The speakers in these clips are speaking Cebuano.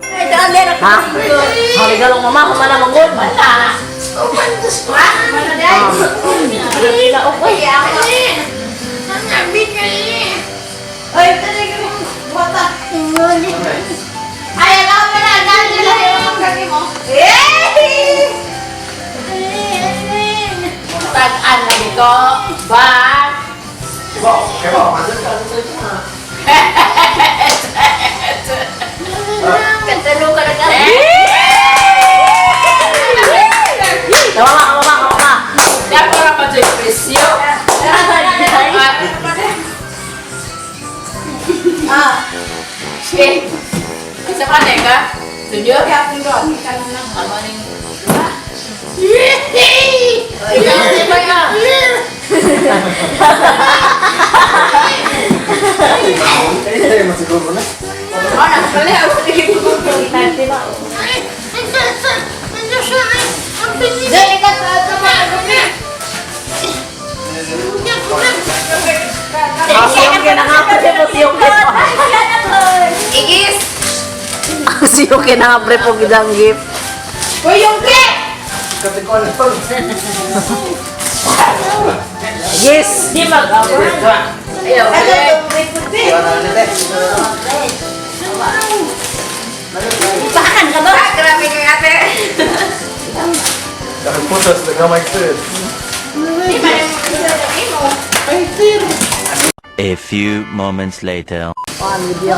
Ay, daan na Ha? Ang regalong mama, humana manggod. Wala. Wala dai. Pila okay. Ay, talaga bata. Ay, alam mo na, dahil nila yung kami mo. Eh! Tag-an na dito. Ba? Katalo ka na ka. Mama, mama, mama. Dapat pa pa yung presyo. Ah, Eh, isa pa na ka? Sunyo? kaya kung doon, ikaw na. Ano ning... Ikaw, di ba ya? Eh, masiguro na. Oh, nakakali ako. Dali ka sa mga gabi. Siyong kinangapre po, siyong Igis! Siyong kinangapre po gidang gift. Uy, yung cake! Katikon. Yes! Di mag-award. Ayaw, Ano eh. itong may puti? Pakan ka ba? Ah, grabe ka ate. Nakaputos, nagamay sir. Di ba yung sabi mo? A few moments later. Paano video?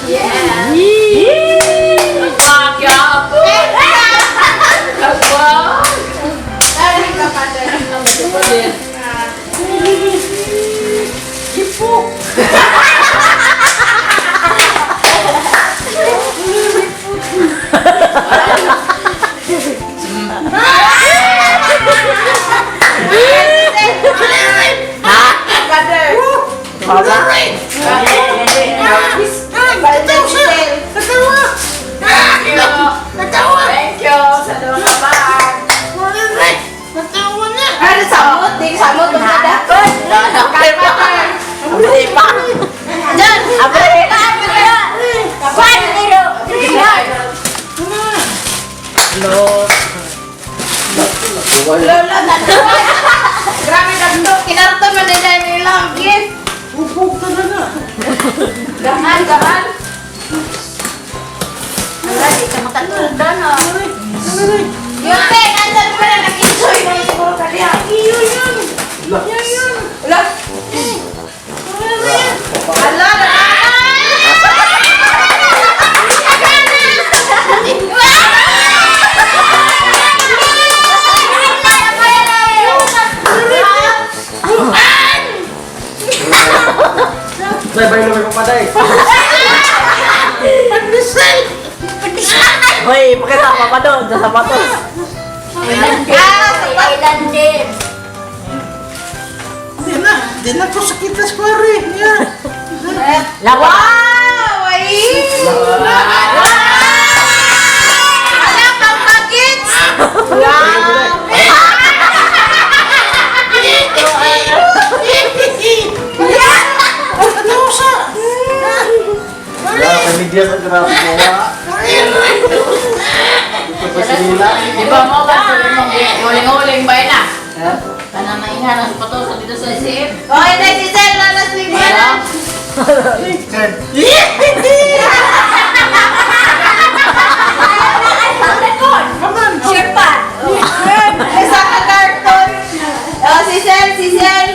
Yeah. Magkakya po. Kagwa. Dali ka pa dali. Father. Baba. Father Giselle. Thank you. Thank you. Sa dalawang kabag. Ano samot? Di samot ang dapat. Father. Abre pa. Diyan! Abre. Hello. Lola, natawa. Grabe ka to. Kinarton man nila yung ilang gift. Upog ka na na. Gahan, gahan. Wala, di ka makatulog na. Yun, te, nandun mo na nag-enjoy na yung siguro ka niya. Wala. Ala, ala. Day, bay lumay ko pa, day. Hoy, pakita pa pa doon sa sapatos. Ah, Islander. Di na, di na ko sakit sa square. Yeah. Lawa. Wow! Ay! Ala, pampagits! Wow! Wala, kay media sa grabe mo, wa. Dito pa si Nila. Di ba mo ba? Uling-uling ba na? Kana mainga ng sapatos dito sa isip. Okay na, si Sel, lalas ni na. Sure pa. Isa ka carton. Oh, si Sel, si Sel.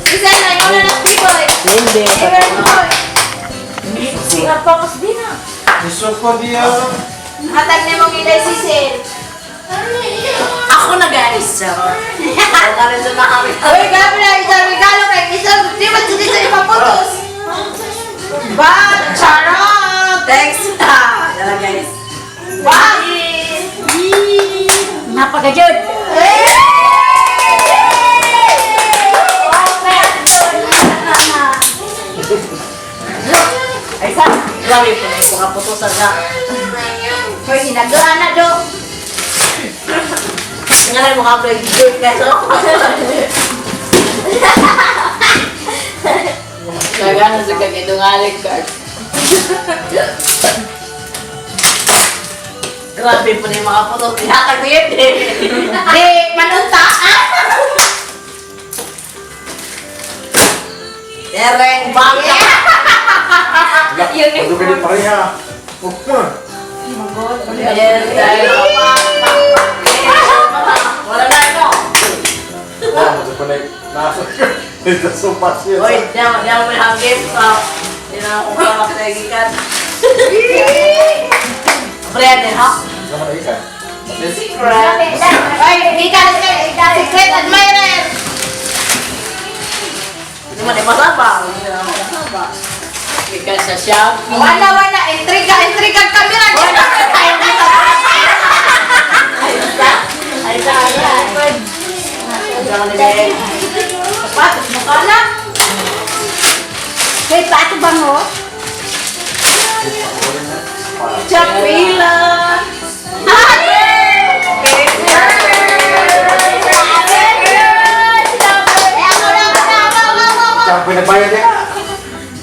Si Sel, ayaw na ng B-boy. Hindi. Ayaw na boy. Singat pa mas din ah. Gusto ko diya. Hatag na mong ilay si Sel. Ako na guys. Charot. Ako rin sa nakami. Uy, grabe na, isang regalo kay isang, di ba sila sa ipaputos? Ba, charot! Thanks! Ah, dala guys. Wow! Napakajud. Eh! Ay sa, grabe po na yung kaputosan na. Hoy, hinagaan na do. Nga na yung mukha ko yung guys. Nagano sa kagidungalig card. Grabe po na yung mga puto. Tinatag na yun eh. Di, manunta. Ah! Tereng bangka. Yun. Ano pareha? Oh, Yes, dahil wala na ito. Ah, sa panay. Nasa. Ito sumpas yun. Uy, di ako may hanggip. Di na ako kumakasagikan. Brian eh, ha? Sama na ikan. Secret. Ay, gikan kay secret admirer. Hindi man eh, masaba. Hindi na ako masaba. Gikan sa Shopee. Wala, wala. Intriga, intriga ang kamera. Wala tayo dito. Ay, sa ay. Ay, Sapatos mo ka na. May pato bang ho? Chapila. Saan pinabayad eh?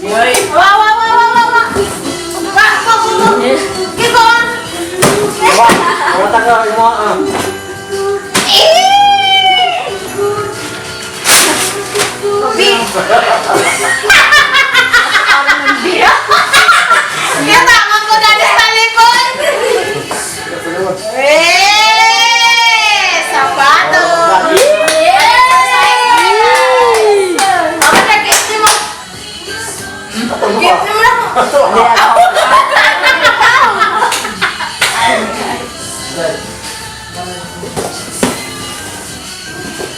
Uy. Wow, wow, wow, wow, wow, wow. Wow, wow, wow, wow. Kiko, ah. Wala. Wala tayo. Yung mga ah. Eh! Bi. Kaya tama ko dali sa likod. Eh! Sapatos! Yes! Ako nag-gift mo. Gift mo lang.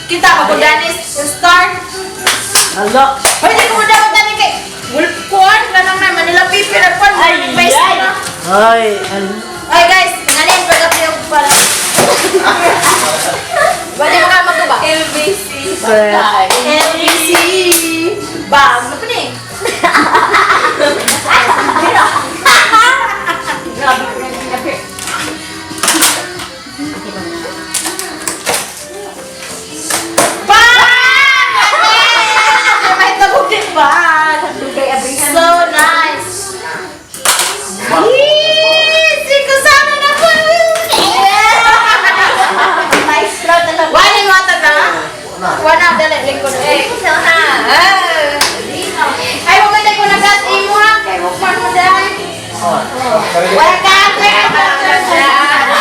Kita ko kung Danis, yung star. Hala. Pwede ko dapat dani kay Wolf Corn, kanang na Manila Pipi na pan, Ay, ay, ay. Ay, ano? Ay guys, ngalin pag yung para. Pwede mo ka magduba. LBC. Ay. LBC. Bang, ano pa ni? Bang! May tagog din ba? So nice! Easy ko sana na ko! Maestro talaga. Wala mo ata na? Wala, dali, lingkod. Eh, Ay, wag ka ko nagat imo ha. Kay wag man mo dahil. Wala ka ate.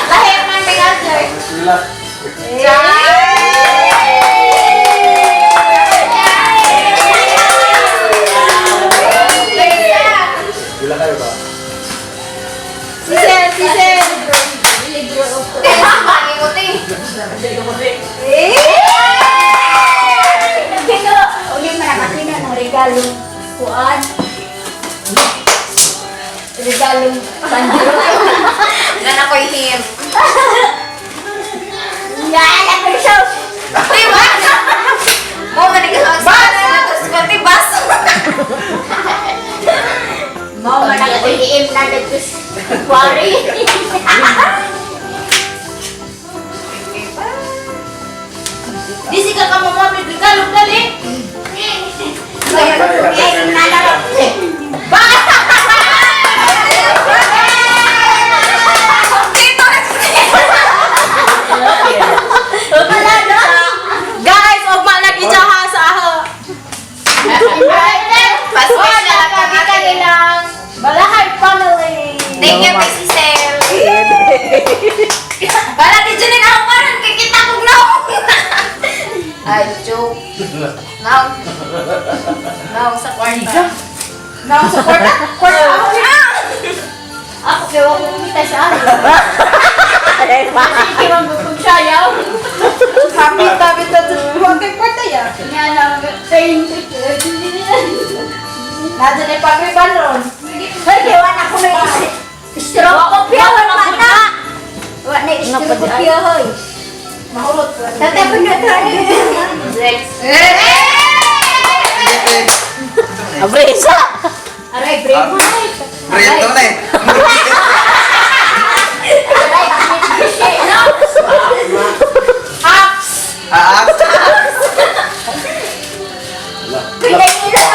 Lahir man may ate. Sila. Sila kayo ba? Sisel, sisel. Kino, uli man ang akin ng regalong kuan. Regalong sandro. Nan ako'y him. Yan, ang show. Diba? Mo man nag Bas! Pati bas! Mao man ang uliim na nagkus kwari. Di si ka mo mo regalo dali. Bas! Dito! Guys, ugma nag-ijaha sa aho. Wala kami kanilang Balahay family. Thank you, Miss Giselle. Para di dyan ako parang kikita kong naong. Ay, joke. Naong. Naong sa kwarta. Naong sa kwarta. Kwarta ako. Ako kay wa ko kumita sa akin. Kasi man gutong sayaw. Happy tabi ta. Huwag kay kwarta ya. Nga lang thank you. Nasa na pagriban ron. Hoy, kay wa na ko may stroke ko piya wa na. Wa na stroke ko piya hoy. Mahulot. Tatay po na tayo. Abresa! Aray, break mo na. Prieto na eh. Aray, no? Ah,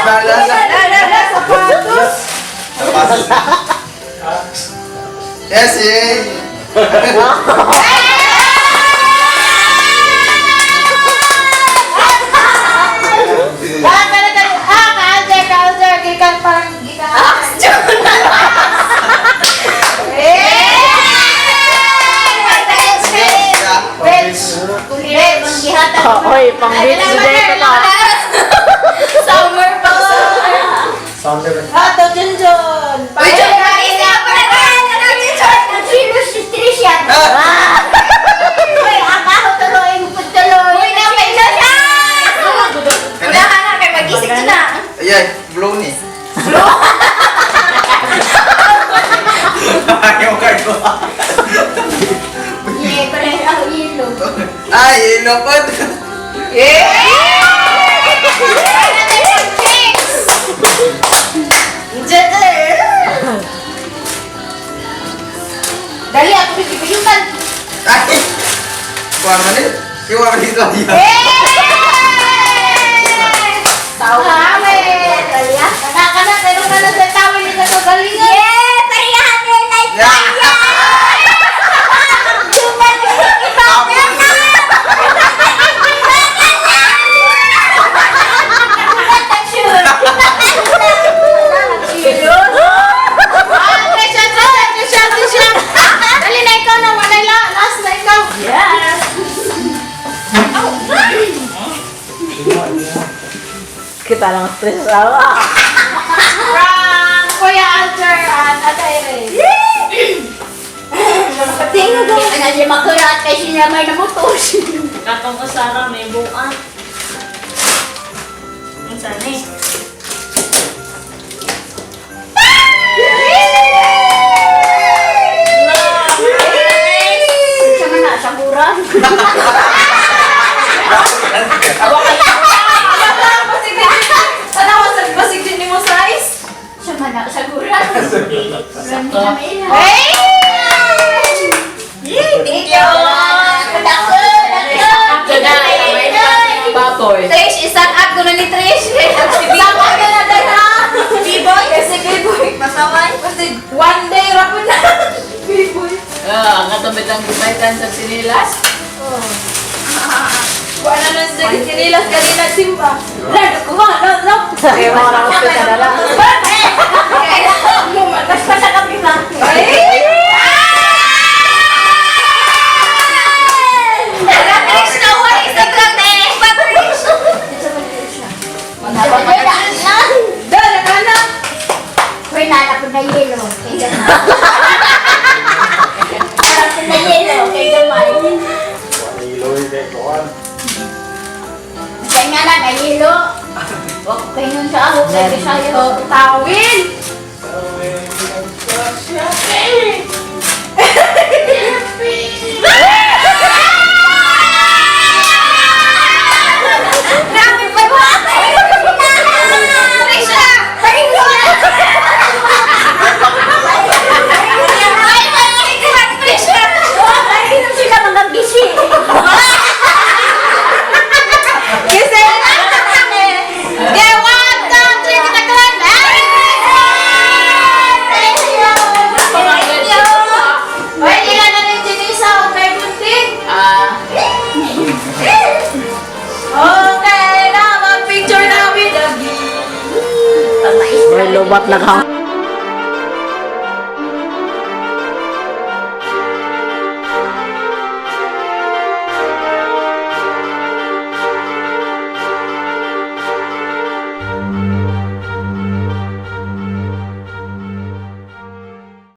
la, la, la. La, la, la, sapatos. Tapos. Yes, eh. Ah, kana kana. Ah, ka-alder, ka-alder. Gikan parang gikan. Ah, Bitch. Bitch. Gihatag. Oy, pang beach day to ka. Summer pa. Summer. Ah, to Junjun. Uy, Jun, isa pa na. Nagsilo si Tricia. Uy, ang ako tuloy, tuloy. Uy, napay na siya! Unahan na, kay mag-isip ka na. Ayan, blow ni. Blow? Ayaw card ko. Yeah, pareho ako yelo. Ay, ilokod. Dali ako pipiyutan. Ay! Kuha naman eh. Iwan mo dito. Tawin. Kana kana pero kana sa tawin ni sa galingan. Yeah, parehan din ay Yeah. Ah, Trisha, Trisha, Trisha, Trisha. Dali na ikaw na wala la last na ikaw. Yes. Kita lang stress ah. From Kuya Alter at Ate Irene. Ano siya makurat kay sinamay na mutos. Katong ko Sarah, may buka. Ang sana eh. Siya man na, saburan. Tanawa sa basig din mo size. Siya man na, saburan. Sakto. Hey! Thank you. Dako, dako. Baboy. Trish, isang up ko na ni Trish. Sama ka na din ha. B-boy. Kasi B-boy. Masaway. Kasi one day ra po na. B-boy. Ah, ang katabit ang gupaitan sa sinilas. Wala na sa kinilas kanina simba. Lalo ko ha, lalo. Kaya mga nakaspita na lang. Mas pasakap lima. Trish, nawa, isang lang na eh. Pa, Trish. Dala ka na. Uy, nalapod na yelo. Kay gamay. Nalapod na yelo. Kay gamay. Iloy, kay kuhan. Kaya nga na, na yelo. Kay nun sa ako, kay Bisayo. Tawin. Grabe pa. Trisha! Ay, ay, ay, Trisha! Ay, nun sila mga bisi. Kasi Yeah, one, two, three, kita kalan. Thank you. Thank you. Oy, ilan na ni Janisa og may bunting. Ah, Okay na, mag-picture na with the may lubat na ka.